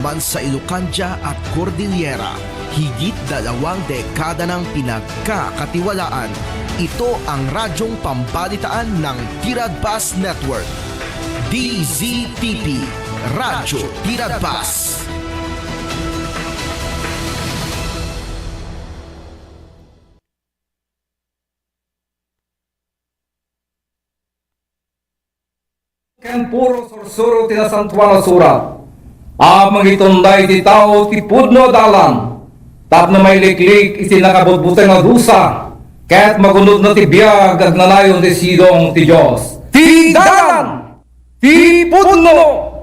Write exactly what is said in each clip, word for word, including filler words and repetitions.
man sa Ilocandia at Cordillera, higit dalawang dekada nang pinagkakatiwalaan. Ito ang radyong pambalitaan ng Tiradpas Network. D Z T P, Radyo Tiradpas. Ken puro sursuro ti Nasantoan a Surat a mangitunday iti tao ti pudno a dalan tapno mailiklik iti nakabutbuteng a dusa ket magunodna ti biag agnanayon ti sidong ti Dios. Ti dalan, ti pudno,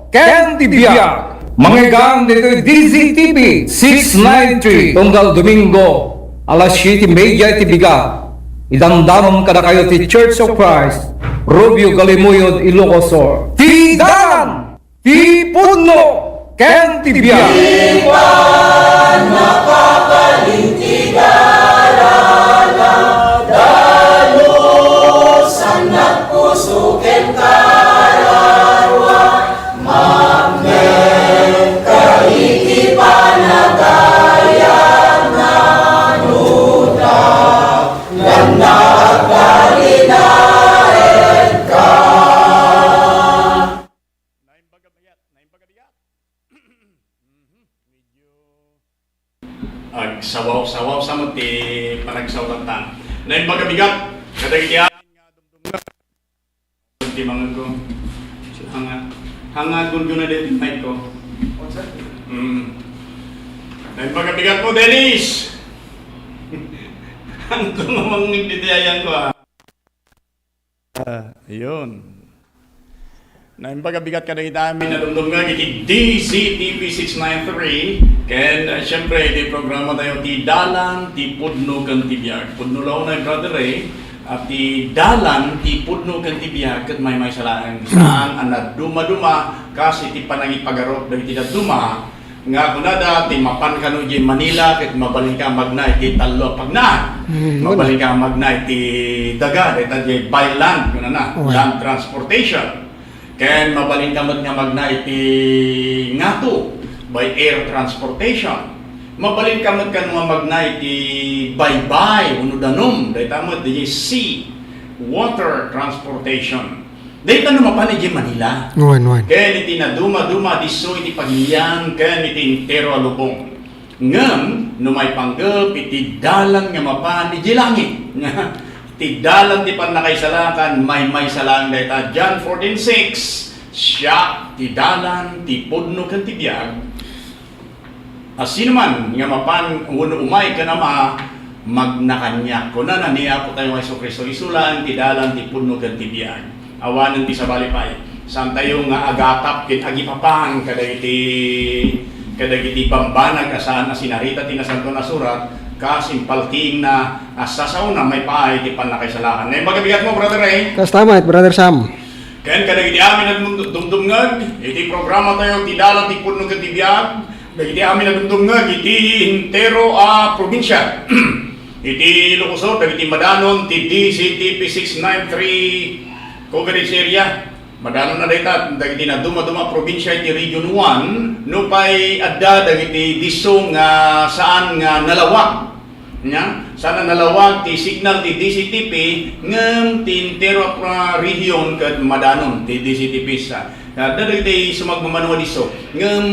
ken ti biag. Mangeggan ditoy D Z T P six nine three, tunggal Domingo, alas siete y media iti bigat. Idandanon kadakayo ti Church of Christ, Rubio Galimuyod, Ilocos Sur. Ti dalan, ti pudno, ken ti biag. Ipan makabalin ti darana, dalusan puso ken kararua, mapnek ka iti panagayam, nanuda, lanna agbalinaed ka. Naimbag a bigat, naimbag a bigat. Mhm. Medyo agsawaw-sawaw sa met ti panagsauratan. Naimbag a bigat kadagiti amin nga dumdumngeg. Ti mangegko. Hanga, hanga gulguna daytoy mic ko. Mm. Naimbag a bigat mo, Dennis! Ang kumamangnig ditoy ayan ko, ah. Ah, yun. Naimbag a bigat kadagiti amin a dumdumngeg iti D Z T V six nine three, ken, ah, siyempre, iti programa tayo, Ti Dalan, Ti Pudno, ken Ti Biag. Pudno la unay, Brother Ray, a ti dalan, ti pudno, ken ti biag, ket maymaysa laeng. Saan a nadumaduma, kas iti panangipagarup dagiti dadduma, nga kunada, ti mapan kano idiay Manila, ket mabalinka a magna iti tallo a pagnaan. Mm, wala. Mabalinka a magna iti daga, dayta diay by land, kunana, Wala. land transportation. Ken mabalinka met nga magna iti ngato, by air transportation. Mabalinka met kano nga magna iti baybay wenno danum, dayta met diay sea, water transportation. Dayta no mapan idiay Manila. Wen, wen. Ken iti nadumaduma disso iti pagilian ken iti entero a lubong. Ngem no maipanggep iti dalan nga mapan idiay langit, ti dalan ti pannakaisalakan, maymaysa laeng dayta. John fourteen six, "Siak ti dalan, ti pudno, ken ti biag. Asinoman nga mapan wenno umay ken Ama, magna kaniak." Kunana ni Apo tayo nga Jesu-Cristo, "Isu laeng ti dalan, ti pudno, ken ti biag." Awanen ti sabali pay, saan tayo nga agatap ken agipapan kadagiti, kadagiti bambanag a saan a sinarita ti Nasantoan a Surat, kas impaltiingna a sasaona maipaay ti pannakaisalakan. Naimbag a bigat mo, Brother Ray. Kasta met, Brother Sam. Ken kadagiti amin a dum-, dumdumngeg iti programa tayo, Ti Dalan, Ti Pudno, ken Ti Biag, dagiti amin a dumdumngeg iti entero a probinsia. Iti Ilocos Sur, dagiti madanon ti D Z T P six nine three coverage area. Madanon na dayta, dagiti nadumaduma a probinsia iti Region one, nupay adda dagiti disso nga saan nga nalawag. Nya, saan a nalawag ti signal ti D Z T P, ngem ti entero a region ket madanon ti D Z T P sa. Adda dagiti sumagmamano nga disso. Ngem,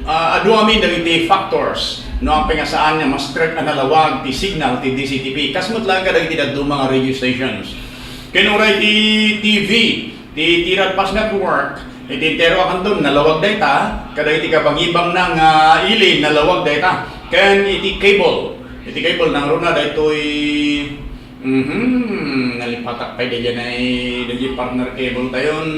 ah, adu amin dagiti factors no apay nga saan nga ma-strike a nalawag ti signal ti D Z T P. Kas met laeng kadagiti dadduma nga radio stations. Ken uray ti T V, ti Tiradpas Network, iti entero a kanton, nalawag dayta, kadagiti kabangibangna nga ili, nalawag dayta. Ken iti cable, iti cable, nangruna daytoy, mhm, nalipatak pay daydiay, daydiay partner cable tayon.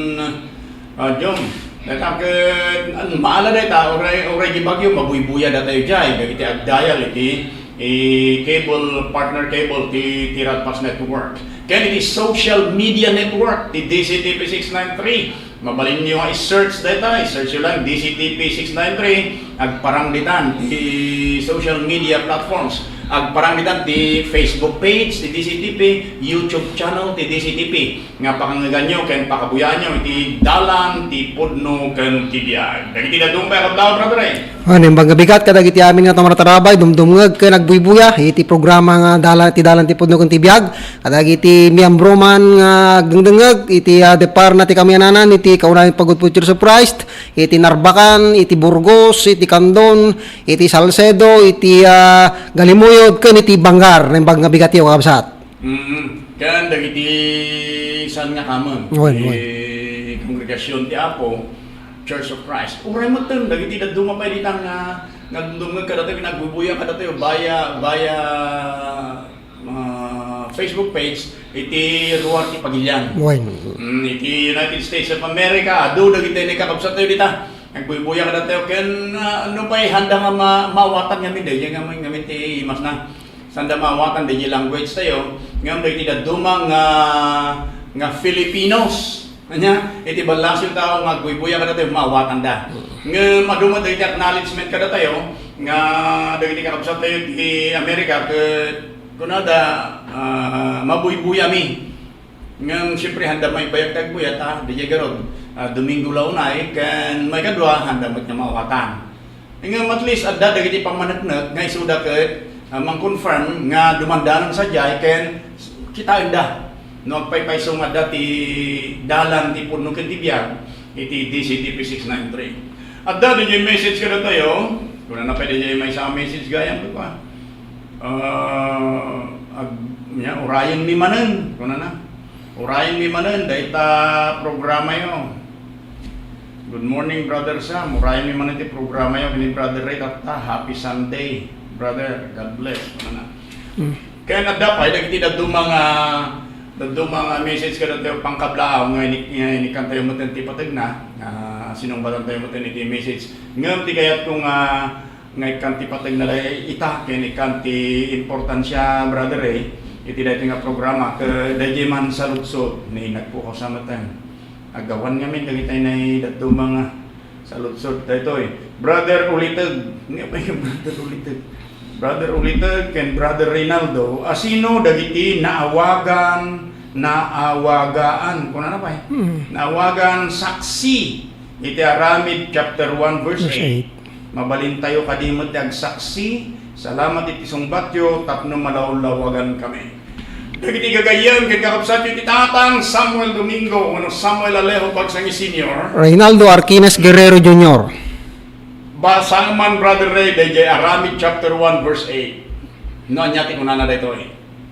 Ah, Jom, dayta ket, an, maala dayta, uray, uray di bagyo, mabuybuya datayo diay, dagiti agdayal iti, i, cable, partner cable ti, ti Radpas Network. Ken iti social media network ti D Z T P six nine three. Mabalinyo nga i-search dayta, i-search yo lang D Z T P six nine three, agparang ditan ti social media platforms. Agparang ditan ti Facebook page ti D C T P, YouTube channel ti D C T P, nga pakangngeganyo ken pakabuyaanyo iti Dalan ti Pudno ken ti Biag. Dagiti dadduma pay a kablaaw, Brother Ray. Ah, naimbag nga bigat kadagiti amin nga tumatatarabay, dumdumngeg ken agbuybuya iti programa nga Dalan, ti Dalan ti Pudno ken ti Biag. Kadagiti miyembro man nga agdengdengngeg iti, ah, deparna ti kamiananan iti kaunaan ti pagudpod ti Jesu Christ, iti Narbacan, iti Burgos, iti Candon, iti Salcedo, iti, ah, Galimuyod, ken iti Bangar. Naimbag nga bigatyo, kakabsat. Mm. Ken dagiti saan nga kameng Wen, ti wen. Kongregasyon ti Apo, Church of Christ. Uray metten dagiti dadduma pay ditan nga, nga dumdumngeg kadatayo, nga agbuybuya kadatayo via, via, ah, Facebook page, iti ruar ti pagilian. Wen. Mm, iti United States of America, adu dagiti ni kakabsat tayo dita. Agbuybuya kadatayo ken, ah, no pay handa nga ma-, maawatan ngamin, daydiay ngamin, ngamin ti imasna. Sanda maawatan daydiay language tayo, ngem dagiti dadduma nga, nga Filipinos, ania, iti ballasiw tao nga agbuybuya kadatayo, maawatanda. Ngem adu met dagiti acknowledgement kadatayo nga dagiti kakabsat tayo ti America ket kunada, ah, mabuybuyami. Ngem, siyempre, handa maibayag ti agbuyat, ah, daydiay garud, ah, Domingo la unay, ken maikadua, handa met nga maawatan. Ngem, at least, adda dagiti pammaneknek nga isuda ket, ah, mang-confirm nga dumandanan sadiay ken kitaenda no agpaypayso nga adda ti Dalan ti Pudno ken ti Biag iti D C T P six nine three. Adda daydiay message kadatayo, kunana pay daydiay maysa a message gayam, di ba? Ah, ag-, nia, "Urayenmi manen," kunana. "Urayenmi manen dayta programayo." "Good morning, Brother Sam. Urayenmi manen ti programayo ken ni Brother Ray tatta. Happy Sunday, brother. God bless," kunana. Mm. Ken adda pay dagiti dadduma nga, dadduma nga message kadatayo pangkablaaw nga ini-, nga inikkantayo metten ti pategna, nga sinungbatantayo metten iti message. Ngem ti kayatko nga nga ikkan ti pategna dayta ita, ken ikkan ti importansia, Brother Ray, iti daytoy nga programa, ket daydiay man saludsod, ni nagpukaw sa metten. Aggawan ngamin dagiti nay dadduma nga saludsod daytoy. Brother Uliteg, nga ba yung Brother Uliteg? Brother Uliteg ken Brother Reynaldo, asino dagiti naawagan, naawagaan, kunana pay? Mm. Naawagan saksi iti Aramid chapter one, verse Verse eight. eight. Mabalintayo kadi met ti agsaksi. Salamat iti sungbatyo tapno malawlawagankami. Dagiti gagayyem ken kakabsatyo ti Tatang Samuel Domingo wenno Samuel Alejo Pagsangi Senior. Reynaldo Arquines Guerrero Junior. Basaem man, Brother Ray, daydiay Aramid chapter one, verse eight. No ania ti kunana daytoy?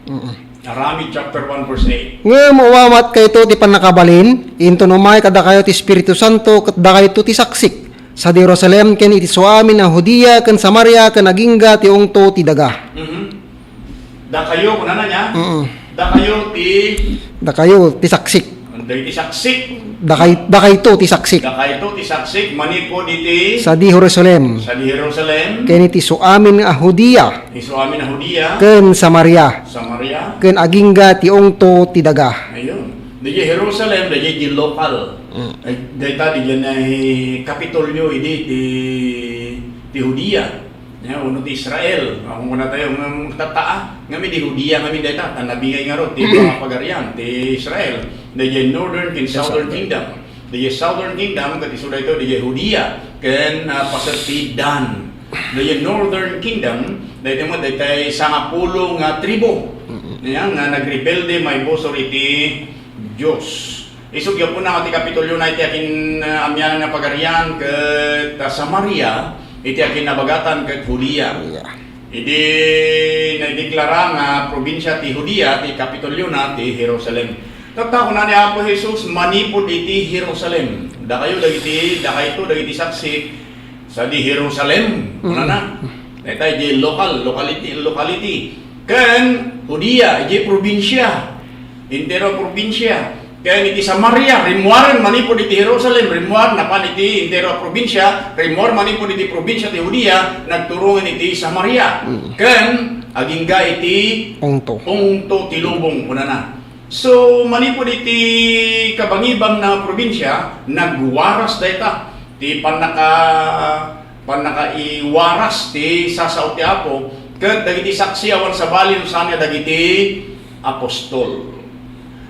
Mm-mm. Aramid chapter one, verse eight. Ngem umawatkayto ti pannakabalin, inton umay kadakayo ti Espiritu Santo, ket dakayto ti saksik, sadi Jerusalem, ken iti suamin a Judea ken Samaria, ken agingga ti ungto ti daga. Mhm. Dakayo, kunana nia? Mm. Dakayo ti Dakayo ti saksik. Dagiti saksik. Dakay-, dakayto ti saksik. Dakayto ti saksik manipud iti Sadi Jerusalem. Sadi Jerusalem. Ken iti suamin a Judea. Isu amin a Judea. Ken Samaria. Samaria. Ken agingga ti ungto ti daga. Ayun. Daydiay Jerusalem, daydiay di local. Mm. Ay, dayta, daydiay nay Kapitolyo idi ti, ti Judea. Ya, wenno ti Israel. Awan kunatayo nga magtataa. Ngamin di Judea ngamin dayta. Ta nabingay ngarud ti mga pagarian ti Israel. Daydiay Northern ken Southern Kingdom. Daydiay Southern Kingdom, ket isu daytoy, daydiay Judea, ken, ah, paset ti Dan. Daydiay Northern Kingdom, daytoy met, daytoy sangapulo nga tribu. Mm-mm. Yan, nga nagrebelde maibusor iti Dios. Isut' gapuna nga ti Kapitolyo na iti akin, ah, amianan nga pagarian, ket, ah, Samaria, iti akin nabagatan, ket Judea. Judea. Idi naideklara nga probinsia ti Judea ti Kapitolyona ti Jerusalem. Tatta, kuna ni Apo Jesus, manipud iti Jerusalem. Dakayo dagiti, dakayto dagiti saksi sadi Jerusalem, Mm. kunana. Dayta idiay local, locality, locality. Ken Judea, idiay probinsia. Entero a probinsia. Ken iti Samaria, rimmuaren manipud iti Jerusalem, rimmuar napan iti entero a probinsia, rimmuar manipud iti probinsia ti Judea, nagturongen iti Samaria. Mm. Ken agingga iti Ungto. Ungto ti lubong, kunana. So, manipud iti kabangibang na probinsia, nagwaras dayta ti pannaka-, pannakaiwaras ti sasao ti Apo Ket dagiti saksi awan sabali no saan nga dagiti apostol.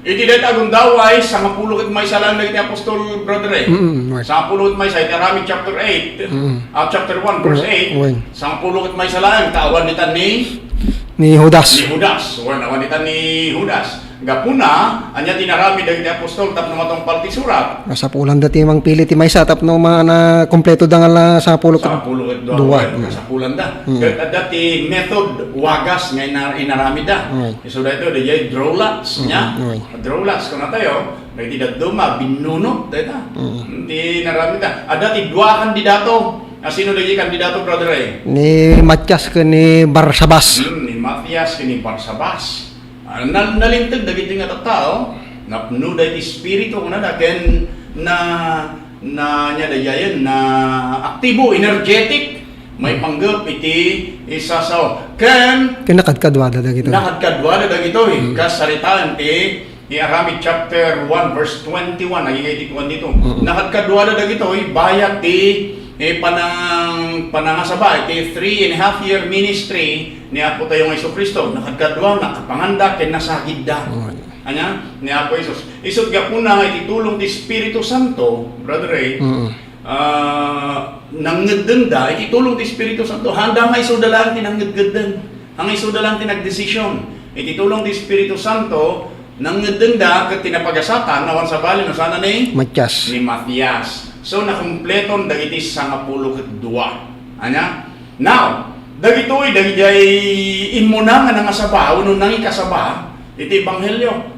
Iti dayta a gundaway, sangapulo ket maysa laeng dagiti apostol, Brother, eh. Mm, right. Sangapulo ket maysa, iti Aramid chapter eight, Mm. ah, chapter one, verse Wen, eight. wen. Sangapulo ket maysa laeng, ta awan ditan ni Ni Judas. ni Judas. Wen, awan ditan ni Judas. Gapuna, ania ti inaramid dagiti apostol tapno matungpal ti surat? Kasapulanda ti mangpili ti maysa tapno ma-, na-, kumpleto da nga la-, sangapulo ket Sangapulo ket dua, dua. Wen, Mm. kasapulanda. Mm. Ket adda ti method, wagas nga ina-, inaramidda. Mm. Isu daytoy, daydiay draw lots, Mm, nia? mm. Draw lots, kunatayo, dagiti dadduma, binnunot, dayta. Mm. Ti inaramidda. Adda ti dua a kandidato. A, sino dagiti kandidato, Brother Ray? Ni Matias ken ni Barsabas. Hmm, ni Matias ken ni Barsabas. Ah, na-, nalinteg dagiti nga tattao, napno dagiti espiritu, kunada, ken na, na, nia daydiayen, na aktibo, energetic, maipanggep iti isasao. Ken Ken nakadkaduada dagitoy. Nakadkaduada dagitoy, Mm. kas saritaan ti, ti Aramid chapter one, verse twenty-one, agingga iti kuan dito. Mm. Nakadkaduada dagitoy, bayat ti, eh, panang-, panangasaba, iti three and a half year ministry ni Apo tayo nga Jesu-Cristo. Nakadkaduana, nakapanganda, ken nasagidda. Mm. Ania? Ni Apo Jesus. Isut' gapuna nga iti tulong ti Espiritu Santo, Brother Ray, Mm. ah, nangngeddengda, iti tulong ti Espiritu Santo, haanda nga isuda laeng ti nangngeddengda. Nga isuda laeng ti nagdesisyon. Iti tulong ti Espiritu Santo, nangngeddengda ket ti napagasatan, awan sabali no saan ni Matias. ni Matias. So, nakumpleton dagiti sangapulo ket dua. Ania? Now, dagitoy, dagijay immuna nga nangasaba, wenno nangikasaba, iti Ebanghelio.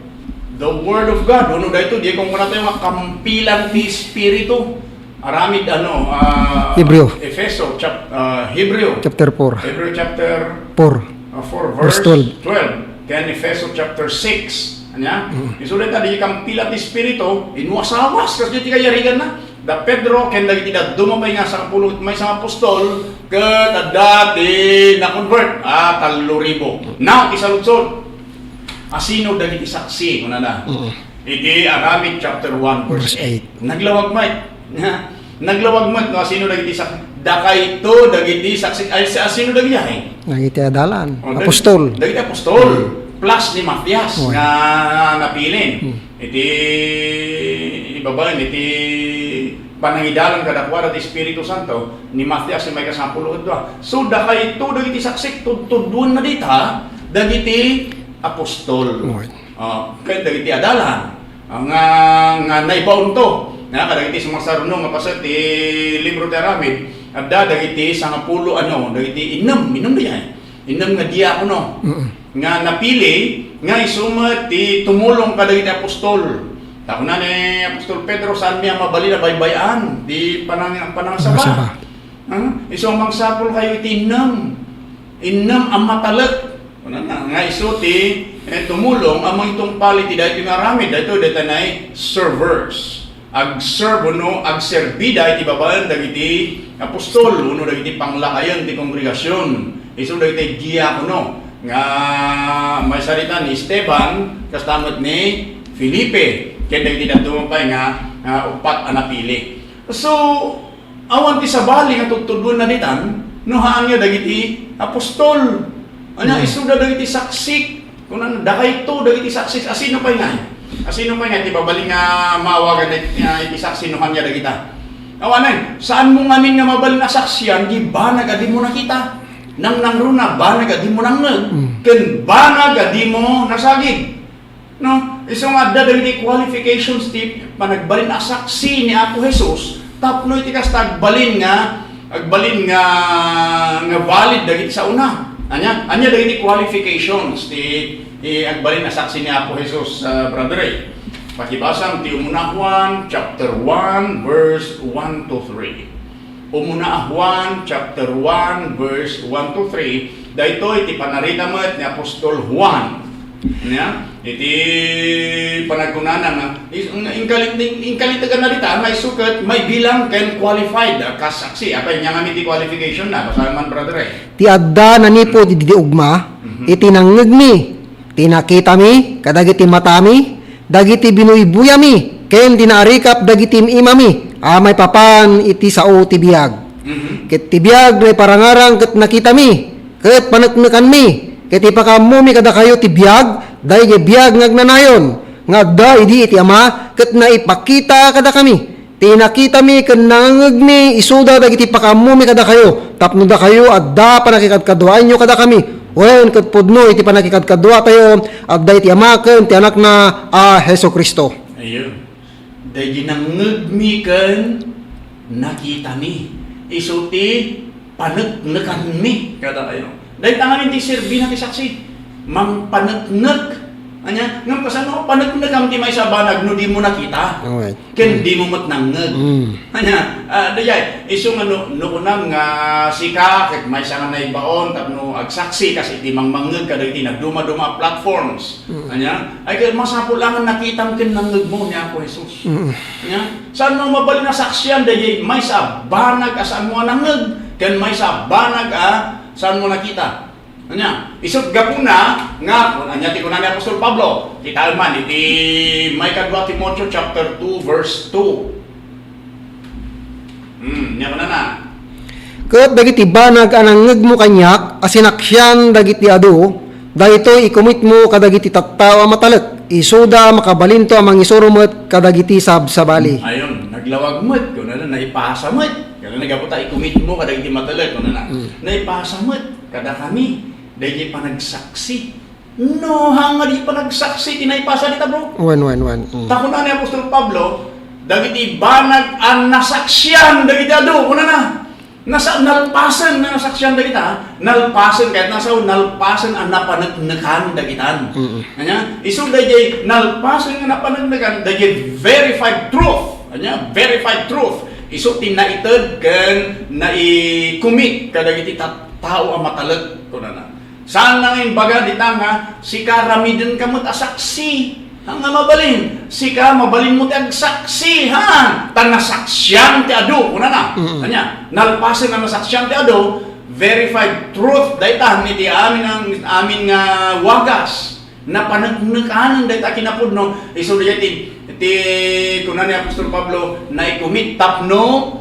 The Word of God, wenno daytoy, di kung kunatayo nga kampilan ti Espiritu. Aramid, ano, ah, Hebreo. Efeso, chap-, ah, Hebreo. Chapter four. Hebreo chapter Four. ah, four, Verse verse twelve. twelve. Ken Efeso chapter six. Ania? Mm. Isu dayta, di kampilan ti Espiritu, inwasawas, kas di ti kayariganna. Da Pedro, ken dagiti dadduma pay nga sangapulo ket maysa nga apostol, ket adda ti na-convert, ah, tallo ribu. Now, ti saludsod, asino dagiti saksi, kunana? Mm. Iti Aramid chapter one, verse Verse eight. eight. Naglawag met. Nga, naglawag met, no, asino dagiti sak-, dakayto dagiti saksi, ay, si-, asino dagiti ay? Dagiti adalan, O, dag-, apostol. dagiti apostol, Mm. plus ni Matias Oy. nga napili. Mm. Iti, iti babaen, iti panangidalan kadakuada ti Espiritu Santo, ni Matias ti maikasangapulo ket dua. So, dakayto dagiti saksi, tudtuduenna dita, dagiti apostol. Oy. Ah, ken dagiti adalan, ah, nga, nga naibaonto. Nga kadagiti sumasaruno nga paset ti libro ti Aramid, adda dagiti sangapulo, ano, dagiti innem, innem diay. Innem nga diakono Mm. nga napili, nga isu met ti tumulong kadagiti apostol. Ta kuna ni apostol Pedro, saanmi a mabalin a baybay-an ti panang-, panangasaba. Panangasaba. Ah, isu a mangsapulkayo iti innem. Innem a matalek. Kunana, nga isu ti, eh, tumulong a mangitungpal iti daytoy nga aramid. Daytoy, dayta nay servers. Agserve wenno agserbida iti babaen dagiti apostol wenno dagiti panglakayen ti kongregasion. Isu dagiti diakono nga maisarita ni Esteban, kasta met ni Felipe, ken dagiti dadduma pay nga, nga uppat a napili. So, awan ti sabali nga tudtuduenna ditan, no haanyo dagiti apostol. Ania, Mm. isuda dagiti saksi. Kunana, dakayto dagiti saksi. Asino pay ngay? Asino pay ngay ti mabalin nga maawagan dagiti, ah, iti saksi no haanyo dagita? Awanen, saanmo ngamin nga mabalin a saksian, di banag a dimo nakita. Nangnangruna, banag a dimo nangngeg. Mm. Ken banag a dimo nasagid. No, isu nga adda dagiti qualifications ti panagbalin a saksi ni Apo Jesus tapno iti kasta agbalin nga, agbalin nga, nga valid dagiti saona. Ania, ania dagiti qualifications ti, ti agbalin a saksi ni Apo Jesus, ah, Brother Ray? Pakibasam ti umuna Juan chapter one, verse one to three. Umuna a Juan, chapter one, verse one to three, daytoy ti panarita met ni Apostol Juan. Nia? Iti panagkunana nga, is-, nga inkalit-, in-, inkalitegan na dita, nga isu ket maibilang ken qualified a kas saksi. Apay, nia ngamin ti qualification na? Basaen man, Brother, eh. Ti adda nanipud idi ugma, Mhm. iti nangngegmi, ti nakitami kadagiti matami, dagiti binuybuyami, ken di naarikap dagiti im-imami a maipapan iti sao ti biag. Mhm. Ket ti biag naiparangarang ket nakitami, Ket paneknekanmi ket ipakaammomi kadakayo ti biag, daydiay biag nga agnanayon, nga adda idi iti Ama, ket naipakita kadakami. Ti nakitami ken nangngegmi, isuda dagiti pakaammomi kadakayo, tapno dakayo adda pannakikadkaduaenyo kadakami, wen ket pudno iti pannakikadkaduatayo, adda iti Ama ken ti Anakna a Jesu-Cristo. Ayun. Daydi nangngegmi ken nakitami. Isu ti paneknekanmi kadakayo. Dayta ngamin ti serbina ti saksi. Mangpaneknek. Ania, ngem kasano paneknekam ti maysa a banag no dimo nakita? Alright. Ken dimo met nangngeg. Mm. Ania, ah, dayay, isu nga no, no kunam nga sika ket maysa nga naibaon tapno agsaksi kas iti mangmangngeg kadagiti nagdumaduma a platforms. Mm. Ania, ay, ket masapul la nga nakitam ken nangngegmo ni Apo Jesus. Mm. Ania, saanmo mabalin a saksian dayay maysa a banag a saanmo a nangngeg ken maysa a banag a saanmo nakita. Ania, isut' gapuna nga, ania ti kuna ni Apostol Pablo? Kitaem man iti maikadua Timoteo chapter two, verse two. Hmm, ania kunana? Ket dagiti banag a nangngegmo kaniak a sinaksian dagiti adu, daytoy ikumitmo kadagiti tattao a matalek, isuda makabalinto a mangisuro met kadagiti sabsabali. Ayon, naglawag met, kunana, naipasa met. Kunana, gapu ta ikumitmo kadagiti matalek, kunana. Hmm. Naipasa met kadakami daydi panagsaksi. No, haan nga di panagsaksi ti naipasa dita, bro. Wen, wen, wen. Mm. Ta kuna ni Apostol Pablo, dagiti banag a nasaksian dagiti adu, kunana. Nasa-, nalpasen nga nasaksian dagita, nalpasen, ket nasa-, nalpasen a napaneknekan dagitan. Mm. Ania? Isu daydiay nalpasen nga napaneknekan, daydiay verified truth. Ania? Verified truth. Isu ti naited ken naikumit kadagiti tattao a matalek, kunana. Saan nga imbaga dita nga, sika, ramidenka met a saksi. Haan nga mabalin, sika, mabalinmo ti agsaksi, ha? Ta nasaksian ti adu, kunana. Mm. Ania, nalpasen a nasaksian ti adu, verified truth dayta iti amin ang, amin nga wagas. Napaneknekanen dayta kinapudno, isu dayta ti, ti kuna ni Apostol Pablo, naikumit tapno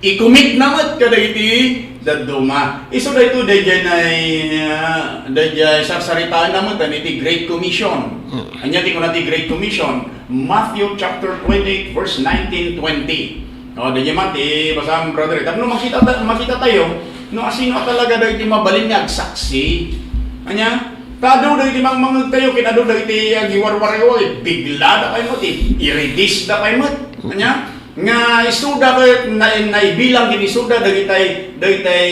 ikumitna met kadagiti dadduma. Isu daytoy daydiay nay-, ah, daydiay sarsaritaenna met iti Great Commission. Mm. Ania ti kuna ti Great Commission? Matthew chapter twenty-eight, verse nineteen, twenty. O, daydiay man ti basam, brother. Tapno makita ta-, makita tayo, no, asino a talaga dagiti mabalin nga agsaksi. Ania? Ta adu dagiti mangmangngeg tayo, ken adu dagiti agiwarwariwari, bigla da pay met, i-, iridis da pay met. Ania? Nga isuda ket na-, naibilang ken isuda dagitay, dagitay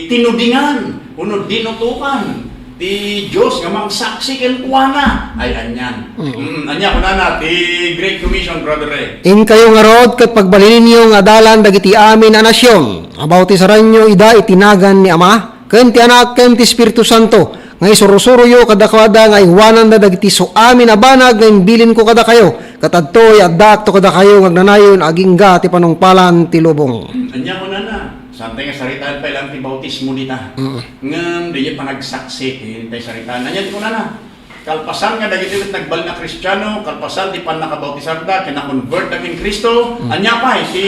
tinudingan, wenno dinutokan ti Dios nga mangsaksi kenkuana. Ay, anian. Mm. Mm, ania kunana ti Great Commission, Brother Ray? Inkayo ngarud ket pagbalilinyo nga adalan dagiti amin a nasion, a bautisaranyo ida iti nagan ni Ama, ken ti Anak, ken ti Espiritu Santo, nga isurusuroyo kadakuada nga awananda dagiti suamin a banag nga imbilinko kadakayo, ket adtoy addaakto kadakayo nga agnanayon agingga ti panungpalan ti lubong. Ania kunana? Saan tay nga saritaen pay lang ti bautismo dita. Mm. Ngem, daydiay panagsaksi, daydiay saritaen. Ania ti kunana? Kalpasan nga dagiti met nagbalin a Kristiano, kalpasan ti pannakabautisarda, ken na-convert da ken Cristo, mm, ania pay ti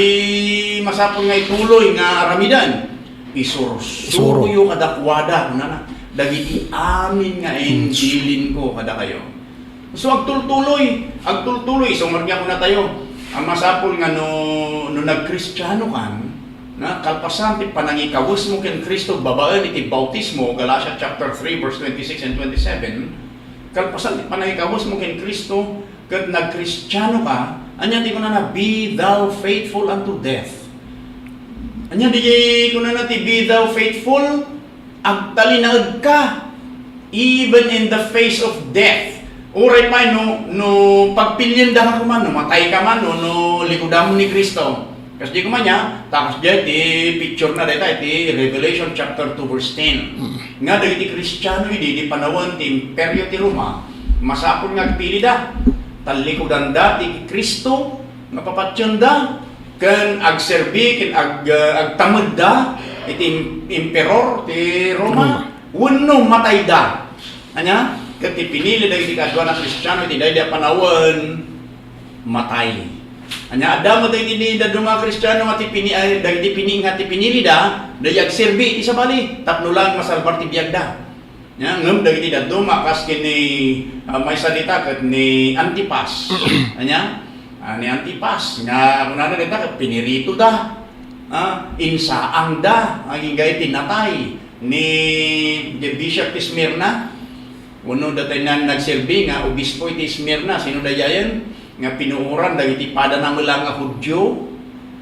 masapul nga ituloy nga aramiden? Isuro. Isurusuroyo kadakuada, kunana, dagiti amin nga, mm, imbilinko kadakayo. So, agtultuloy, agtultuloy, isu ngarud nga kunatayo, a masapul nga no, no nagkristiano kan, na kalpasan ti panangikawesmo ken Cristo babaen iti bautismo, Galatia chapter three, verse twenty-six and twenty-seven, kalpasan ti panangikawesmo ken Cristo, ket nagkristiano ka, ania ti kunana, "Be thou faithful unto death." Ania ti kunana ti "Be thou faithful"? Agtalinaedka, even in the face of death. Uray pay no, no pagpiliendaka koma, no matayka man, no, no likudam ni Cristo. Kasdi koma nia, ta kasdi ti picture na dayta iti Revelation chapter two verse ten. Mm. Nga dagiti Kristiano idi, idi panawen ti Imperio ti Roma, masapul nga agpilida. Tallikudanda ti Cristo nga papatienda, ken agserbi, ken ag-, agtamedda iti im-, emperor ti Roma, Roma, wenno matayda. Ania? Ket ti pinili dagiti kaduana a Kristiano iti daydi a panawen, matay. Ania, adda met dagiti dadduma a Kristiano nga ti pini-, ay, dagiti pini-, nga ti pinilida, daydi agserbi iti sabali, tapno laeng masalbar ti biagda. Ania, ngem dagiti dadduma kas ken ni, ah, maysa dita ket ni Antipas. Ania? Ah, ni Antipas, nga kunana dita ket piniritoda, ah, insaangda, agingga iti natay ni, ni Bishop ti Smyrna. Wenno dayta nga nagserbi nga obispo iti Smyrna, sino daydiayen? Nga pinuoran dagiti padana met laeng a Judio.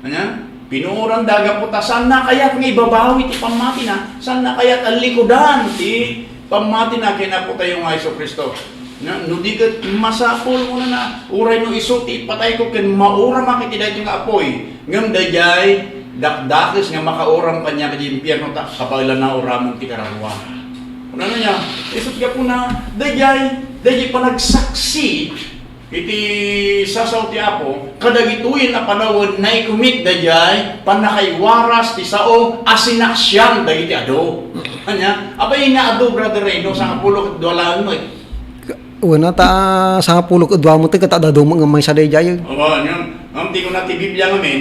Ania? Pinuoranda gapu ta saanna kayat nga ibabawi ti pammatina, saanna kayat a likudan ti pammatina ken Apotayo nga Jesu-Cristo. Ania? No di ket masapul, kunana, uray no isu ti ipatayko ken mauramak iti daytoy nga apuy, ngem daydiay dakdakes nga makauram kaniak iti impierno ta kabaelanna uramon ti kararua. Kunana nia, isut' gapuna, daydiay, daydiay panagsaksi iti sasao ti Apo, kadagitoyen a panawen naikumit daydiay pannakaiwaras ti sao a sinaksian dagiti adu. Ania? Apay nga adu, Brother Reno, sangapulo ket dua laeng met. Wen, ta sangapulo ket dua met ket adda adu nga maysa daydiay. Awa, ania? Ngem ti kuna ti Biblia ngamin,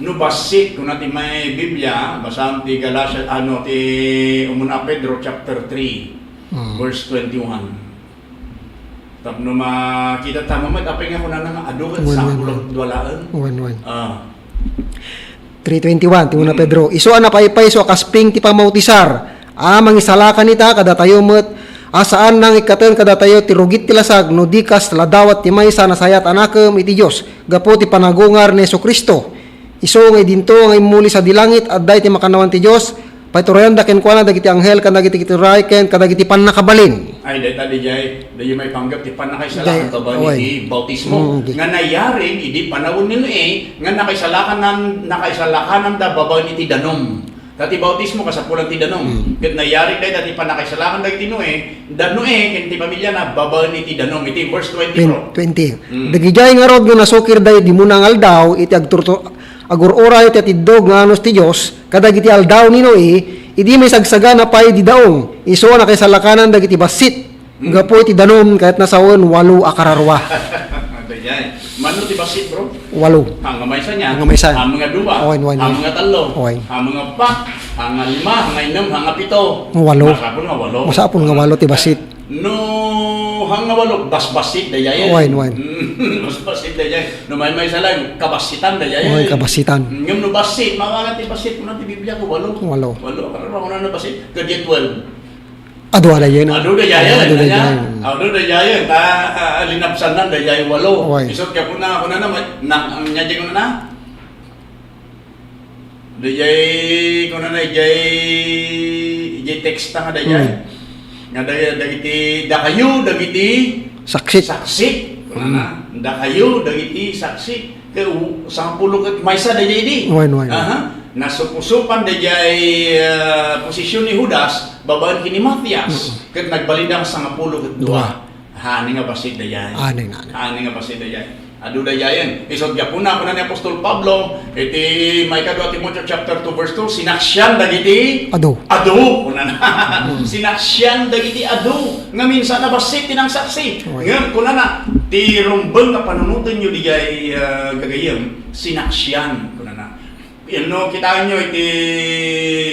no bassit, kuna ti may Biblia, basam ti Galacia, ano, ti Umuna Pedro chapter three, Mm. verse twenty-one. Tapno makita ta met, apay nga kunana nga adu ket Wen, wen, sangapulo wen. Dua laeng? Wen, wen. Ah. Three twenty-one, ti una Mm. Pedro, isu a napaypayso a kasping ti pamautisar, a mangisalakan ita kadatayo met, a saan nangikkaten kadatayo ti rugit ti lasag no di kas ladawat ti maysa a nasayaat a nakem iti Dios gapu ti panagungar ni Jesu-Cristo. Isu nga idinto nga immuli sadi langit, adda iti makannawan ti Dios, paiturayanda kenkuana dagiti anghel ken dagiti kituray ken kadagiti pannakabalin. Ay, dayta, daydiay, daydiay maipanggep ti pannakaisalakan Day-, babaen way. iti bautismo. Mm, di. Nga nayarig idi panawen ni Noe, nga nakaisalakan-, nakaisalakananda babaen iti danum. Ta ti bautismo, kasapulan ti danum. Mm. Ket nayarig dayta ti pannakaisalakan dagiti Noe, da Noe, ken ti pamiliana, babaen iti danum. Iti verse twenty, Twen-, bro. twenty. Mm. Dagidiay ngarud nga nasukirda idi muna nga aldaw, iti agturto-, agur-uray ti atiddog nga anus ti Dios, kadagiti aldaw ni Noe, idi maisagsaga na pay di daong, isu a nakaisalakanan dagiti bassit, Mm. gapu iti danum, kayatna sawen walo a kararua. Daydiay. Mano ti bassit, bro? Walo. Hanga maysa nia. Hanga maysa. Hanga dua. Oy, oy, oy. Hanga tallo. Oy. Hanga pat. Hanga lima. Hanga innem. Hanga pito. Walo. Masapul nga walo. Masapul nga walo ti bassit. No, hanga walo, basbassit daydiay. Oy, oy. Basbassit daydiay. No maymaysa lang, kabassitan daydiay. Oy, kabassitan. Ngem no bassit, mawagan ti bassit, kuna ti Biblia ko, walo. Walo. Walo. Ano ba, kuna na bassit? Kadi twelve. Adu daydiay na. Adu daydiay, Adu ania? daydiay. Adu daydiay, ta, ah, linabsannan daydiay walo. Oy. Isut' gapuna, kuna na, na, ania diay kunana? Daydiay, kuna na, daydiay, daydiay teksta nga daydiay. Hmm. Nga day-, dagiti, dakayo, dagiti Saksi. saksi. Kunana, Hmm. dakayo, dagiti saksi. Kay u-, sangapulo ket maysa daydiay di. Wen, wen. Aha. Nasuposopan daydiay, ah, posision ni Judas, babaen ken ni Matias. Mm. Ket nagbalinda nga sangapulo ket dua. Dua. Haanen nga bassit daydiay. Haanen, haanen. Haanen nga bassit daydiay. Adu daydiayen. Isut' gapuna, kuna ni Apostol Pablo, iti maikadua Timoteo chapter two verse two, sinaksian dagiti Adu. adu, kunana. Mm. Sinaksian dagiti adu. Ngamin, saan a bassit ti nangsaksi. Oy. Ngem, kunana, ti rumbeng nga panunotenyo daydiay, ah, gagayyem, sinaksian, kunana. Yan no, kitaenyo iti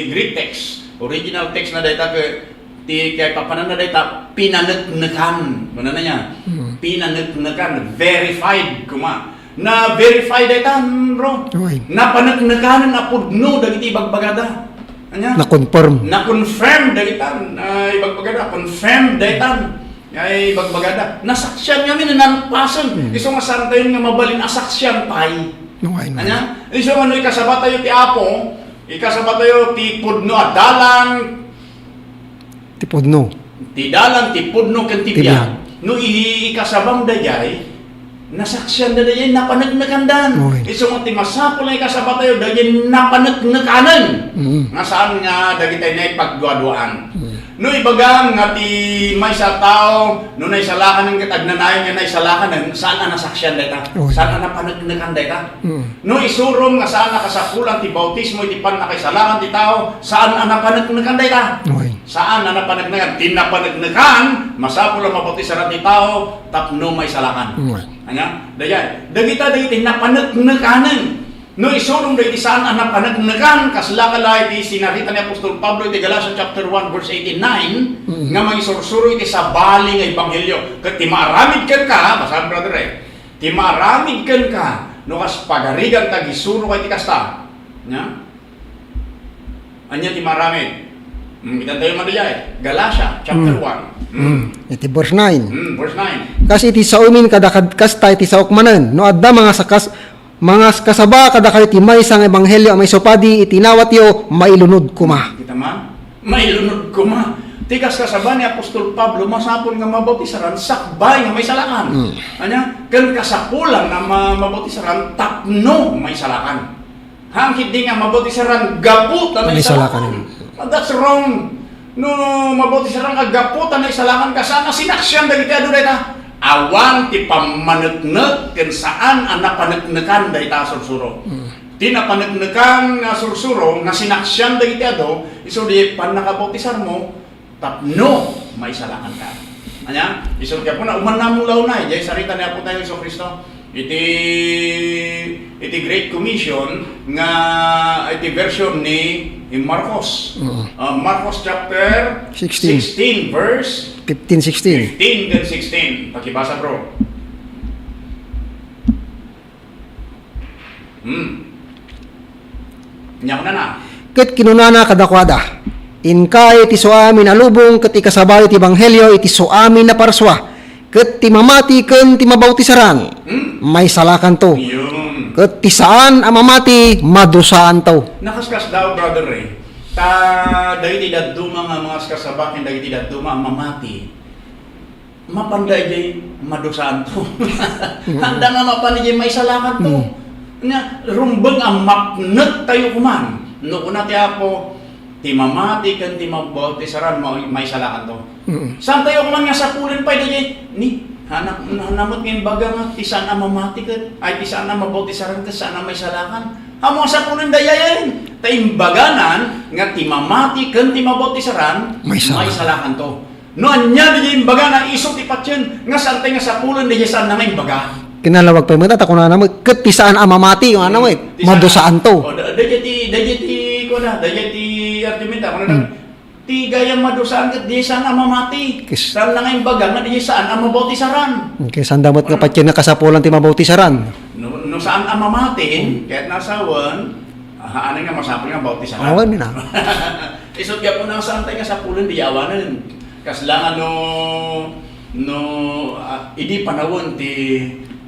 Greek text, original text na dayta ket ti kaipapananna dayta, pinaneknekan. Kunana nia, Hmm. pinaneknekan, verified koma. Na-verify daytan, bro. Oy. Napaneknekanen a pudno dagiti ibagbagada. Ania? Na-confirm. Na-confirm daytan, ah, ibagbagada. Confirm daytan. Ay, ibagbagada. Nasaksian ngamin, nalpasen. Hmm. Isu nga saantayon nga mabalin a saksian pay. No, ay, no. Ania? Isu nga no ikasabatayo ti Apo, ikasabatayo ti pudno a dalan, Ti pudno. Ti dalan, ti pudno, ken ti Ti biag. biag. No i-, ikasabam daydiay, nasaksian da daydiay, napaneknekan dan. Oy. Isu nga ti masapul nga ikasabatayo, daydiay napaneknekanen. Mm. Nga saan nga dagiti naipagduaduaan. Mm. No ibagam nga ti maysa a tao, no naisalakan ket agnanayon nga naisalakan, saan a nasaksian dayta? Oy. Saan a napaneknekan dayta? Mm. No isurom nga saan a kasapulan ti bautismo iti pannakaisalakan ti tao, saan a napaneknekan dayta? Oy. Saan a napaneknekan. Ti napaneknekan, masapul a mabautisaran ti tao tapno maisalakan. Oy. Ania? Dayay, dagita dagiti napaneknekanen. No isurom dagiti saan a napaneknekan, kasla kala iti sinarita ni Apostol Pablo iti Galacia chapter one, verse eighty-nine, Mm. nga mangisursuro iti sabali nga ebanghelio. Ket ti maaramid kenka, basa, brother, eh. Ti maaramid kenka, no kas pagarigan ta gisuro ka iti kasta. Nya? Ania ti maaramid? Hmm, kitan tayo madayay. Galacia, chapter Mm. one. Mm. Mm. Iti verse nine. Mm, verse nine. Kas iti saomin kada kad-, kasta iti saok manen, no adda mangasakas-, mangaskasaba kadakayo ti maysa nga ebanghelio a maisupadi iti inawatyo, mailunod koma. Kita man? Mailunod koma. Ti kaskasaba ni Apostol Pablo, masapul nga mabautisaran sakbay nga maisalakan. Mm. Ania? Ken kasapulan nga ma-, mabautisaran tapno maisalakan. Haan ketdi nga mabautisaran gapu ta naisalakan. Naisalakan. That's wrong. No, no, mabautisaran ka gapu ta naisalakan ka, saan a sinaksian dagiti adu dayta? Awan ti pammaneknek ken saan a napaneknekan dayta a sursuro. Mm. Ti napaneknekan nga sursuro nga sinaksian dagiti adu, isu di pannakabautisarmo, tapno maisalakanka. Ania? Isu ti Apo na, umannamulaw na, idiay sarita ni Apo tayo Jesu-Cristo. Iti, iti Great Commission nga, iti version ni, ni Marcos. Oo. Ah, Marcos chapter Sixteen. sixteen, verse Fifteen, sixteen. fifteen ken sixteen. Pakibasa, bro. Hmm. Ania kunana? Ket kinunana kadakuada, "Inkay ti suamin a lubong ket ikasabayo ti ebanghelio iti suamin a parsua, ket ti mamati ken ti mabautisaran, Hmm. maisalakanto. Yun. Ket ti saan a mamati, madusaanto." Nakaskasdaaw, brother, eh. Ta, dagiti dadduma nga mangaskasaba ken dagiti dadduma a mamati, mapanda idiay madusaanto. Mm. Haanda nga mapan idiay maisalakanto. Mm. Nia, rumbeng a mapnek tayo koman. No kuna ti Apo, ti mamati ken ti mabautisaran, ma-, maisalakanto. Mm. Saan tayo koman nga sapulen pay daydiay? Ni, hana-, hanamet nga imbaga nga ti saan a mamati ket, ay, ti saan a mabautisaran ket saan a maisalakan. Amo a sapulen daydiay, ta imbaganan nga ti mamati ken ti mabautisaran, Maisalakan. maisalakanto. No ania diay imbagana, isu ti patien nga saan tay nga sapulen diay saan nga imbaga. Kinalawag pay met, ta kunana met, ket ti saan a mamati, kunana met, Ti saan a madusaanto. O, da-, daydiay ti, daydiay ti, kuna, daydiay ti argumenta, kuna na, Hmm. ti gayam madusaan ket diay saan a mamati. Kes- Saan nga imbaga nga diay saan a mabautisaran. Kes saan da met nga patien nga kasapulan ti mabautisaran. No, no saan a mamati, Hmm. ket nasawen, ah, ano nga masapul nga bautisaran. Awan na. Isu ti Apo na saan tay nga sapulen diay awanen. Kasla nga no, no, ah, idi panawen ti,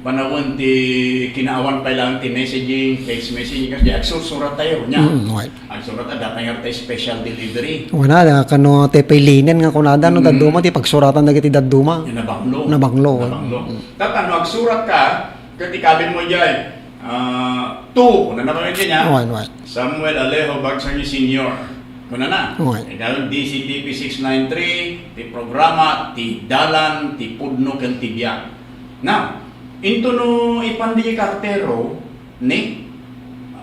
panawen ti kinaawan pay lang ti messaging, text messaging, kas di agsursurat tayo, nia? Mm, right. Agsurat, adda pay nga tay special delivery. Wala, da, kano ti pay linen nga kunada, no, Mm. dadduma, ti pagsuratan dagiti dadduma. Yung nabanglo. Nabanglo. Nabanglo. Mm. Tata, no, agsurat ka, ket ikabin mo diay, ah, to, kuna na kami kanya? Right, right. Samuel Alejo Bagsangi Senior. Kuna na. Right. Ikaw, D C T P six nine three, ti programa, ti dalan, ti pudno, ken ti biag. Now, into no ipan di kartero, ni,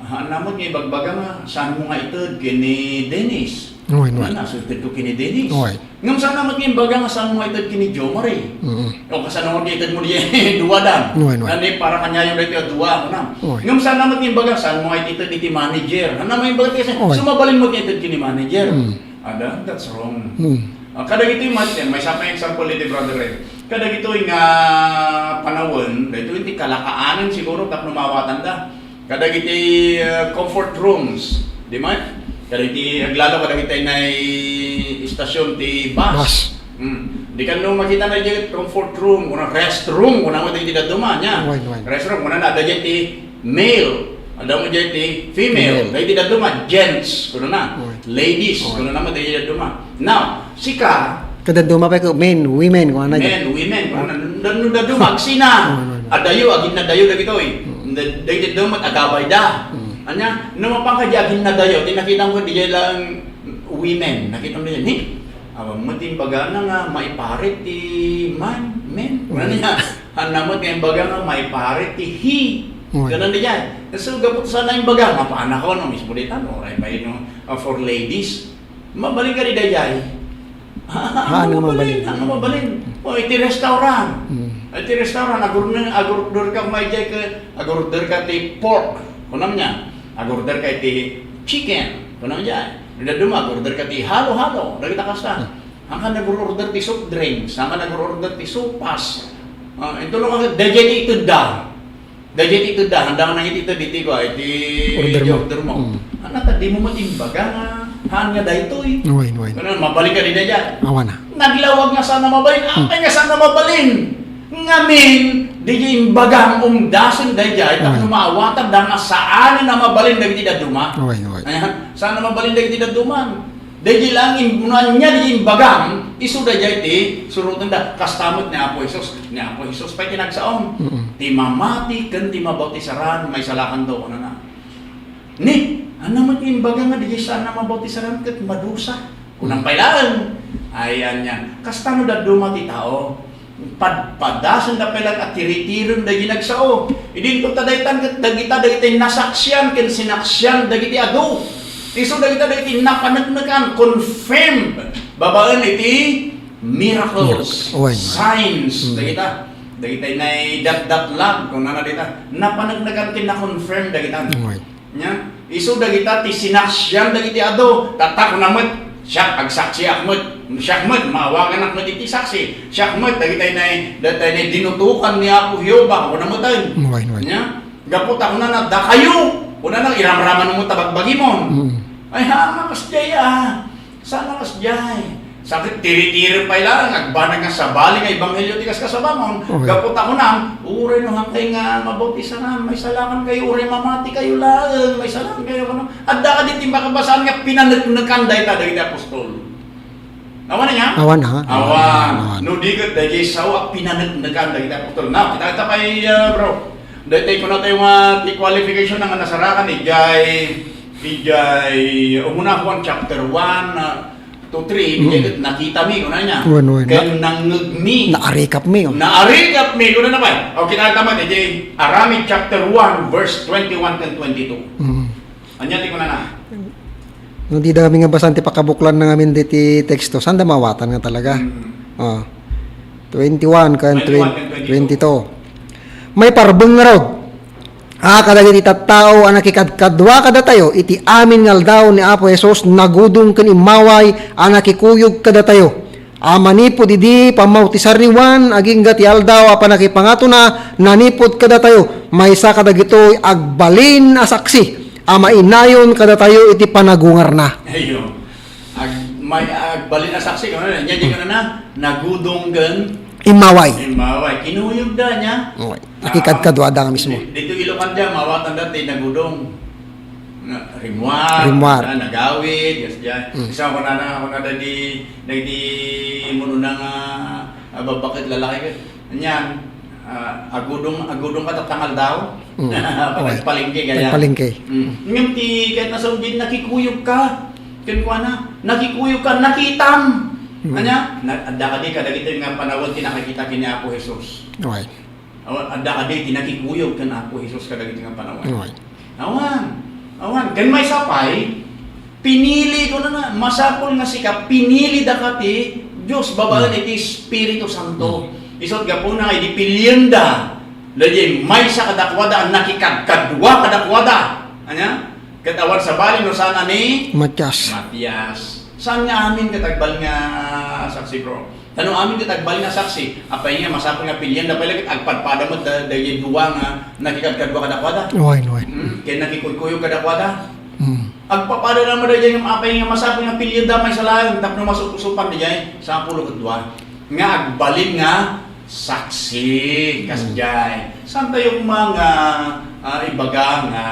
ha, namot nga ibagbaga nga, saan mo nga ited ken ni Dennis? Oy, oy. Ano, so ited ko ken ni Dennis? Oy. Ngem saan namot nga imbaga nga saan mo nga ited ken ni Jomar, eh? Mm. O, kasano nga ited mo di duwa dan? Oy, oy. Nani, para kanyayo dito, duwa, ano na? Oy. Ngem saan namot nga imbaga, saan mo nga ited iti manager? Ano mo imbaga kasi, Oy. Sumabalin mo nga ited ken ni manager? Mm. Ada, that's wrong. Hmm. Ah, kadagitoy maysa, maysa pay example iti, brother, eh. Kadagitoy nga panawen, daytoy ti kalakaanen siguro tapno maawatanda. Kadagiti, ah, comfort rooms, di man? Kadagiti aglalo kadagiti nay istasyon ti bus. Bus. Hmm. Di kan no makita na diay comfort room, kuna restroom, kuna mo ti dadduma, nia? Why, why? Restroom, kuna na, ada diay ti male, ada mo diay ti female. Female. Dagiti dadduma, gents, kuna na. Oy. Ladies, Oy. Kuna na mo dagiti dadduma. Now, sika, Kada duma pa ko, men, women, kuna na. Men, women, kuna na. No, no, dadduma, agsina. Oy, oy, oy. Adayo, aginnadayo dagitoy. Mm. Da-, dagiti dadduma, agabay da. Mm. Ania, no, mapan ka di aginnadayo, ti nakita mo, di lang women. Nakita mo, ni? Awan met imbagana nga maiparit ti man, men. Mm. Ano niya? Hanna met nga imbaga nga maiparit ti he. Mm. Ganun din yan. So, gapu ta saan na imbaga, mapanak ako, no, mismo dita, no, oray pa yun, no, uh, for ladies. Mabalin ka di dayay. Ah, ano nga mabalin? Ano nga mabalin? O, iti restaurant. Mm. Iti restaurant, agurner, agurder ka, may jay ka, agurder ka ti pork. Kunam niya, agurder ka iti chicken. Kunam niya, dadduma, agurder ka ti halo-halo. Dagita kasta. Mm. Ang ka nag-order ti soft drinks, ang ka nag-order ti sopas. Ah, ito lang ang, dayjay ti itedda. Dayjay ti itedda, handa ka nang iti ited, iti ko, iti Order mo. Order mo. Mm. Ano, ta di mo matimbaga nga, haan nga daytoy. Uy, uy. Ano, mabalin ka di dayjay. Awan na. Naglawag nga saan na mabalin, Mm. apay nga saan na mabalin. Ngamin, di imbaga ang umdasen dayjay, tapno Uy. maawatan da nga saan na mabalin dagiti dadduma. Uy, uy. Ayan, saan na mabalin dagiti dadduma. Daydi laeng im-, no ania di imbagam, isu daydiay ti surotenda. Kasta met ni Apo Jesus. Ni Apo Jesus pay ti nagsaom. Mm. Ti mamati ken ti mabautisaran, maisalakanto, kunana. Ni, ania met nga imbaga nga daydiay saan a mabautisaran ket madusa? Kunam pay laeng. Ay, ania. Kasta no dadduma ti tao. Padpadasenda pay laeng a tiritirem dagiti nagsao. Idinto ta daytan ket dagita dagiti nasaksian ken sinaksian dagiti adu. Isu dagita dagiti napaneknekan, confirmed, babaen iti miracles, Miracle. Uy. Signs, Mm. dagita. Dagita naidatdatlag, kunana dita. Napaneknekan ken na-confirm dagita. Uy. Nya, isu dagita ti sinaksian dagiti adu. Tatta, kuna met, siak, agsaksiak met. Siak met, maawaganak met iti saksi. Siak met, dagitay nay, dagitay nay dinutokan ni Apo Jehovah, kuna met ay. Uy, uy. Nya, gapu ta kunana, dakayo. Kunana, iramraman mo ta bagbagimon. Mm. Ay, ha, nga kasdiay, ah. Saan a kasdiay? Sakit, tiri-tiri pay laeng, agbanag nga sabali nga ebanghelio ti kaskasabamon. Okay. Gapu ta kunam, uray no hankay nga mabautisanan, maisalakan kayo, uray mamati kayo laeng, maisalakan kayo, ano? Adda kadi ti makabasaan nga pinaneknekan dayta dagiti apostol. Awan aya? Awan, ha? Awan. Awan. No di ket daydiay sao a pinaneknekan dagiti apostol. Now, kita, kita pay, uh, bro. Daytoy kuna tayo nga ti qualification nga nasarakan, idiay, idiay, umuna Juan chapter one, uh, to three, Mm. Ket nakitami, kuna niya. Wen, wen. Ken Na-, nangngegmi. Naarikapmi, oh. Naarikapmi, kuna na ba? O, kita, kita met, iti Aramid chapter one, verse twenty-one ken twenty-two. Mm. Ania ti kunana? No, dida kami nga basan ti pakabuklan na ngamin diti teksto, saan da maawatan nga talaga? Mm. Oh. Twenty-one ken twen-, Twenty-one ken twenty-two. Twenty-two. Maiparbeng ngarud. A, kadagiti tattao a nakikadkadua kadatayo iti amin nga aldaw ni Apo Jesus, nagudong ken immaway a nakikuyog kadatayo. A manipud idi pammautisar ni Juan, agingga ti aldaw a panakipangatona, nanipud kadatayo, maysa kadagitoy agbalin a saksi a mainayon kadatayo iti panagungarna. Ayun. Ag-, may agbalin a saksi, ano na, nya di ka na, nagudong ken Immaway. Immaway. Kinuyogda niya. Okay. Ah, nakikadkaduada nga mismo. Di-, dito Ilocandia, maawatan dati, nagudong. Na, rimmuar, Rimmuar. Na, nagawid, yes, diyan. Mm. Isa ko na, na, ako na dadi, dadi mo na nga, ah, babaket lalaki ka. Niyan, ah, agudong, agudong ka tatangal daw. Mm. Pag-, okay. Palengke, gaya. Palengke. Mm. Ngayon, ti, kahit nasa ujin, nakikuyog ka. Ken kuana, nakikuyog ka, nakitam. Mm. Anya, na, adda kadi kadagiti nga panawen ti nakakita ken ni Apo Jesus. Okay. Awan, adda kadi ti nakikuyog ken Apo Jesus kadagiti nga panawen. Awan. Awan. Awan. Ken maysa pay, pinili ko na na, masapul nga sika, pinili da ka ti Dios babaen Hmm. iti Espiritu Santo. Hmm. Isut gapuna, idi pilienda, daydi maysa kadakuada, a nakikadkadua kadakuada. Anya? Ket awan sabali no saan a ni Matias. Matias. Saan nga amin ket agbalin nga saksi, bro? Ta no amin ket agbalin nga saksi, apay nga masapul nga pilienda pay la ket agpadpada met da-, daydiay dua nga nakikadkadua kadakuada? Wen, wen. Hmm? Ken nakikuykuyog kadakuada? Hmm. Agpapada na met daydiay nga apay nga masapul nga pilienda maysa laeng tapno masup-usupan daydiay sapulo ket dua nga agbalin nga saksi, Hmm. kasdiay. Saan tayo mga, ah, ibaga nga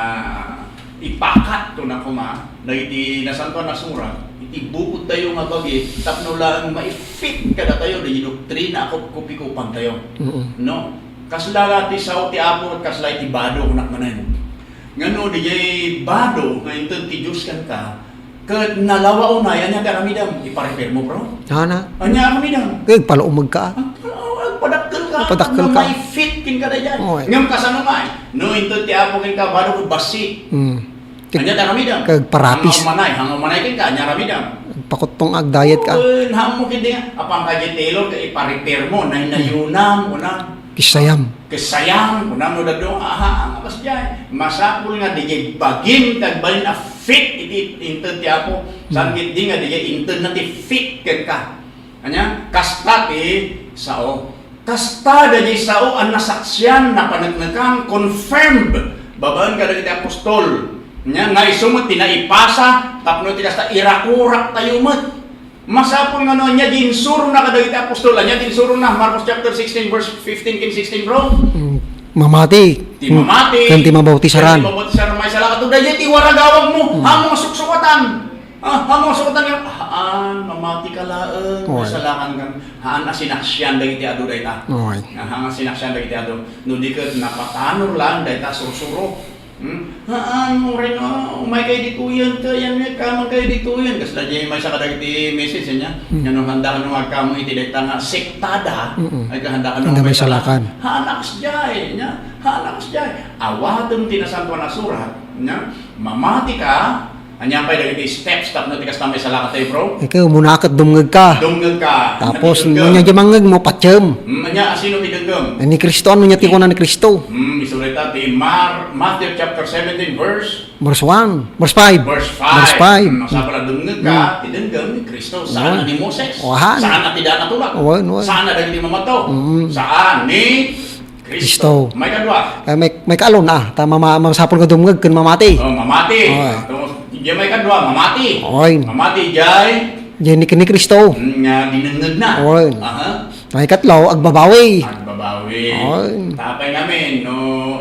ipakat to na kuma, dagiti Nasantoan a Surat, iti bukod tayo nga bagi, tapno laeng maipit kadatayo, dagiti doktrina a kupkupikupan tayo. Mm. No? Kasla ti sao ti Apo, ket kasla iti bado, kunak manen. Ngano, diay bado, nga inted ti Diyos kenka, Ket nalawa unay, ania ti aramidem? Ipa-repair mo, bro. Ana. Ania aramidem? Kay agpalaumeg ka. Agpa-, agpadakkel ka. Agpadakkel ka. May fit ken ka daydiay. Oy. Ngem kasano ngay? No inted ti Apo ken ka, bado ket bassit. Mm. Ania ti aramidem? Kag parapis. Hanga umanay, hanga umanay ken ka, ania aramidem? Pakuttong agdayet ka. Wen, hamo ken di nga. Apan kay tailor, ket ipa-repair mo, naynayonam, una. Kisayam. Kisayam, kunam no dadduma, aha, ang akas diay. Masapul nga diay bagim ti agbalin a fit iti inted ti Apo. Saan ket di nga diay intedna ti fit kenka. Ania, kasta ti sao. Kasta daydiay sao a nasaksian, napaneknekan, confirmed, babaen kadagiti apostol. Ania, nga isu met ti naipasa, tapno ti kasta irakuraktayo met. Masapul nga no ania di insurona kadagiti apostol, ania di insurona? Marcos chapter sixteen, verse fifteen ken sixteen, bro. Mm, mamati. Ti mamati. Ken ti mabautisaran. Ken ti mabautisaran, maisalakan. Daydiay ti waragawag mo. Mm. Amo nga suksukatan. Ah, amo nga suksukatan nga, haan, mamati ka laeng, oy, maisalakan ka. Haan a sinaksian dagiti adu dayta. Oy. Ah, haan a sinaksian dagiti adu. No di ket napatanor laeng dayta sursuro. Hmm? Haan, uray no, umay kayo ditoyen, kayan, agkamon kayo ditoyen. Kasla diay maysa kadagiti message, ania? Hmm. Nga no, handa no agkamon iti dayta nga sektada, mm-mm, ay kahanda ka no, handa may maisalakan. Haan, akas diay, ania? Haan, akas diay. Awaten ti Nasantoan a Surat, ania? Mamati ka, ania pay dagiti steps tapno ti kasta maisalakan tayo, bro? Ikaw, muna ket dumngeg ka. Dumngeg ka. Tapos, ania ti dumngeg? No ania diay mangngeg mo, patiem. Hmm, ania, asino ti dumngeg? Ni Cristo, ano nia ti kuna ni Cristo? Hmm, isu dayta ti Mar-, Matthew chapter seventeen, verse Verse one, verse five. Verse five. Verse five. Mm, masapul a dumngeg ka, mm, ti dumngeg ni Cristo. Saan a ni Moses? Oy. Saan a ti Daan a Tulak? Oy, oy. Saan a dagiti mamato? Mm. Saan ni Cristo? Cristo. Maikadua. Eh, may, maikalo na. Ta mama-, masapul nga dumngeg ken mamati. Oh, mamati. Oy. Tapos, diay maikadua, mamati. Oy. Mamati, diay. Diay ni, ni Cristo. Mm, nga dinengngegna. Oy. Aha. Maikatlo, agbabawi. Agbabawi. Oy. Tapay ngamin, no,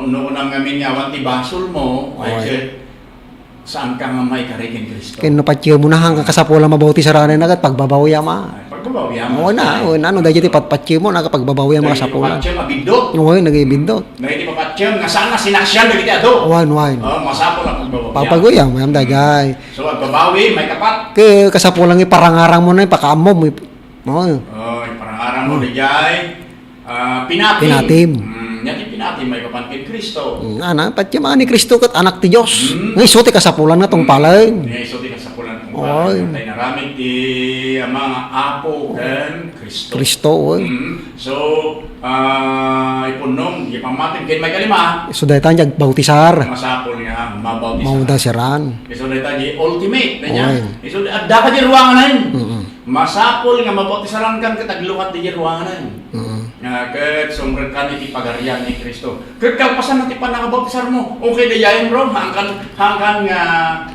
no kunam ngamin nga awan ti basol mo, ay, oy, ket saan ka nga maikari ken Cristo? Ken no patiem mo na, haan nga kasapulan mabautisaran ket pagbabawiam a. Ay, pagbabawiam a. Oo na, oo na, no, daydiay ti pat-, patiem mo na, pagbabawiam a kasapulan. Dagiti patiem a biddut. Oo, nagibindot. Dagiti patiem nga saan a sinaksian dagiti adu. Wen, wen. Oh, masapul a pagbabawiam. Pagbabawiam, wen, daydiay. So, agbabawi, maikapat. Ket kasapulan nga iparangarang mo na, ipakaammo mo, Oo. Oh, iparangarang mo, hmm, daydiay, ah, pinatim. Pinatim. Hmm, ania ti pinatim, maipapan ken Cristo. Hmm, ana, patiem a ni Cristo ket Anak ti Dios. Hmm. Nga isu ti kasapulan nga tungpalen. Hmm. Nga isu ti kasapulan nga tungpalen. Oy. Tay naramid ti Ama nga Apo ken Cristo. Cristo, oy. Hmm. So, ah, ipunnom, diay pammatim ken maikalima. Isu dayta nga agbautisar. Masapul nga mabautisar. Mabautisar. Isu dayta diay ultimate, ania? Oy. Isu, adda ka diay ruanganen. Mm-mm. Masapul nga mabautisaran kan ket aglukat diay ruanganen. Mm. Nga ket sumrekkan iti pagarian ni Cristo. Ket kalpasan na ti pannakabautisar mo. Okay, daydiay, bro. Hangkan, hangkan nga,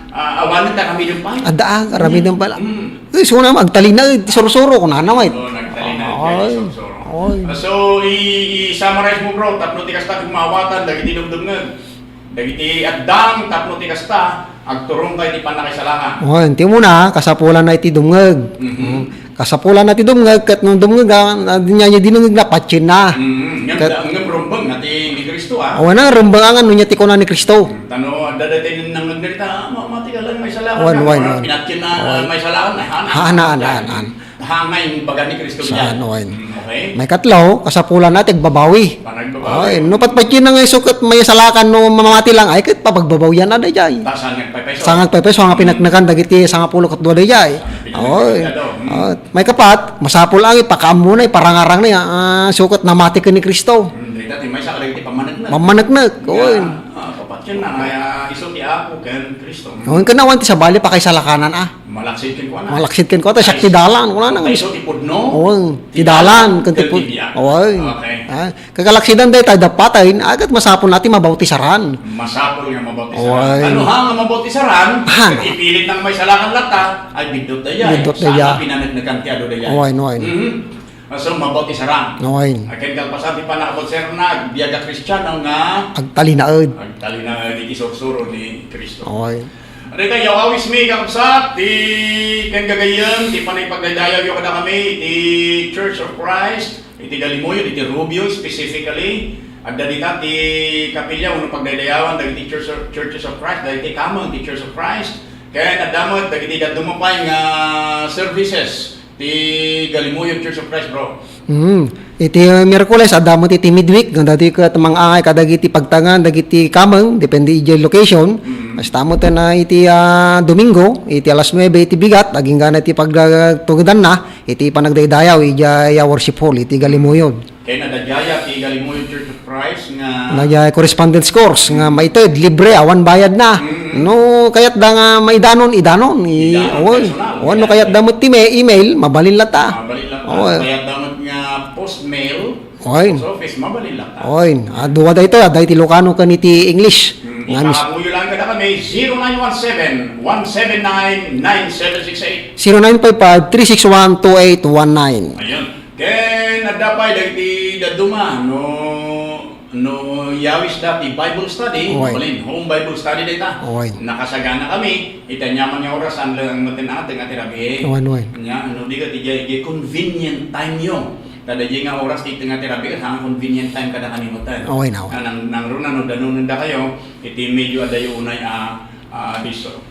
ah, awanen ta aramidem pay. Adda, ah, aramidem pay. Mm. Eh, so na, agtalinaed ti sursuro, kunana, wait. Oo, nagtalinaed ti sursuro. Oy. So, i-, i-summarize mo, bro, tapno ti kasta, ket maawatan dagiti dumdumngeg. Dagiti addang tapno ti kasta, agturongka iti pannakaisalakan. Wen, ti umuna, kasapulanna iti dumngeg. Mhm. Mm. Kasapulanna ti dumngeg, ket no dumngeg, ah, ania, ania dinengngegna, patienna. Mhm. Ngem ket da-, ngem rumbengna ti ni Cristo, ah. Wen, rumbeng nga no ania ti kuna ni Cristo. Mm, ta no, adda dayta nangngegna dita, ah, ma-, mati ka laeng maisalakan. Wen, wen, wen. Pinatienna, wen, maisalakan, ay, haan, haan, haan, haan. Hangay, baga ni Cristo. Saan, diyan. Oy. Mm, okay. Maikatlo, kasapulanna ti agbabawi. Panagbabawi. Oy, no patpatienna nga isu ket maisalakan no mamati lang, ay ket papagbabawianna daydiay. Ta saan nga agpaypayso? Saan nga agpaypayso, nga, mm, pineknekan dagiti sangapulo ket dua daydiay. Saan nga pineknekan daydiay? Oy. Mm. Ah, maikapat, masapul a ipakaammona, iparangarangna, ah, isu ket namati ken ni Cristo. Mm, dayta ti maysa kadagiti pammaneknek. Pammaneknek, oy. Ah, papatienna nga, ah, isu ti Apo ken Cristo. Mm. Oy, ken awan ti sabali, pakaisalakanan, ah. Malaksid kenkuana. Malaksid kenkuana, siak ti dalan, kunana. Ay, so, ti pudno. Oo, ti dalan, ken ti pud-, biag. Oo. Okay. Ah, kakalaksidan dayta, da patay, agat masapul na ti mabautisaran. Masapul nga mabautisaran. Oo. Ano ha, nga mabautisaran? Ah, ket ipilit nang maisalakan latta, ay biddut daydiay. Biddut daydiay. Saan a pinaneknekan ti adu daydiay? Oo, oo. Mhm. Ah, so, mabautisaran. Oy. Ken kalpasan ti pannakabautisaranna, agbiag a Kristiano nga agtalinaed. Agtalinaed iti sursuro ni Cristo. Oy. Dayta, awatenmi, kakabsat, ti ken gagayyem, ti panangipagdaydayawyo kadakami iti Church of Christ, iti Dalimuyong, iti Rubio specifically. Adda dita ti kapilya wenno pagdaydayawan dagiti Church of, Churches of Christ, dagiti kameng ti Church of Christ. Ken adda met dagiti dadduma pay nga services ti Galimuyod Church of Christ, bro. Hmm. Iti, uh, Miyerkules, adda met iti midweek, nga daytoy ket mangangay kadagiti pagtangan, dagiti kameng, depende idiay location. Mm. Kasta met na iti, ah, Domingo, iti alas nuebe iti bigat, agingga na iti pagtugedanna, iti panagdaydayaw, idiay, ah, worship hall, iti Galimuyod. Ken adda diay ti Galimuyod Church of Christ nga Daydiay correspondence course nga maited, libre, awan bayad na. Mm. No kayatda nga maidanon, idanon. I-, Idanon oy. personal. Oy, no kayatda met ti me-, email, mabalin latta. Mabalin latta. Oy. Kayatda met nga post mail, Oy. post office, mabalin latta. Oy, ah, dua daytoy, ah, daytoy Ilocano ken iti English. Mm, Nga mis- ikamuyo lang kadakami, zero nine one seven, one seven nine, nine seven six eight. Zero nine five five, three six one, two eight one nine. Ayun. Ken adda pay dagiti dadduma, no, no yawisda ti Bible study, Oy. Mabalin, home Bible study dayta. Oy. Nakasagana kami, iti aniaman nga oras, saan lang met ti ateng nga ti rabii. Oy, oy. Nya, no, di ket idiay, idiay convenient time yo. Ta daydiay nga oras ti ateng nga ti rabii, saan convenient time kadakami met. Oy, na, oy. Nang, nangruna, no, danonendakayo, iti medyo adayo unay a, a, disso.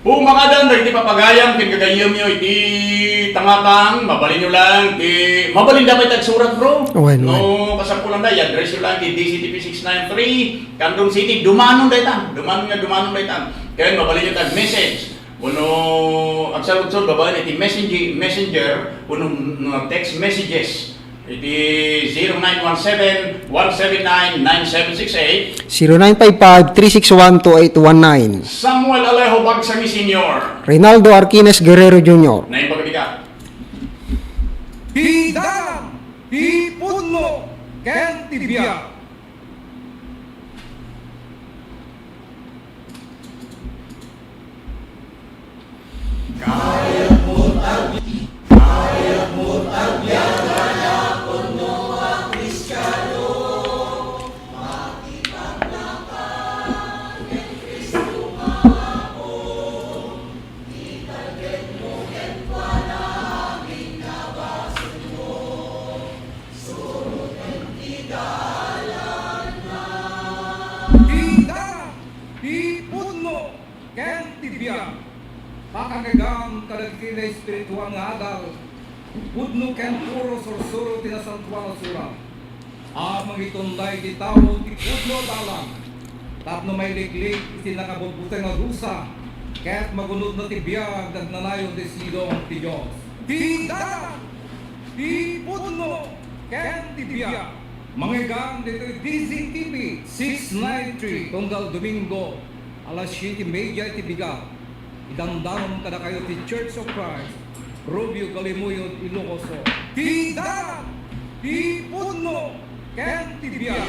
Pumakadan dagiti papagayam ken gagayyemyo iti tangatang, mabalinyo lang ti, mabalin da pay ti agsurat, bro. Wen, No, wen. kasapulan da, i-address yo lang ti D C T P six nine three, Candon City, dumanon dayta. Dumanon nga dumanon dayta. Ken mabalinyo ti ag-message. Wenno agsaludsod babaen iti messenger, messenger, wenno, no, text messages. Iti zero nine one seven, one seven nine, nine seven six eight. Zero nine five five, three six one, two eight one nine. Samuel Alejo Bagsami Senior. Reynaldo Arquines Guerrero Junior. Naimbag a bigat. Ti dalan, ti pudno, ken ti biag. Ti dalan, ti pudno, ken ti biag. Pakangegam kadagiti naespirituan nga adal, pudno ken puro sursuro ti Nasantoan a Surat. A mangitunday ti tao ti pudno a dalan, tapno mailiklik iti nakabugbuteng a dusa, ket magunodna ti biag nga agnanayon ti sidong ti Dios. Ti dalan, ti pudno, ken ti biag. Mangegam ditoy D Z T V six nine three, tunggal Domingo, alas siete media iti bigat. Idandanom kadakayo ti Church of Christ, Rubio, Galimuyod, Ilocos Sur. Ti dalan, ti pudno, ken ti biag.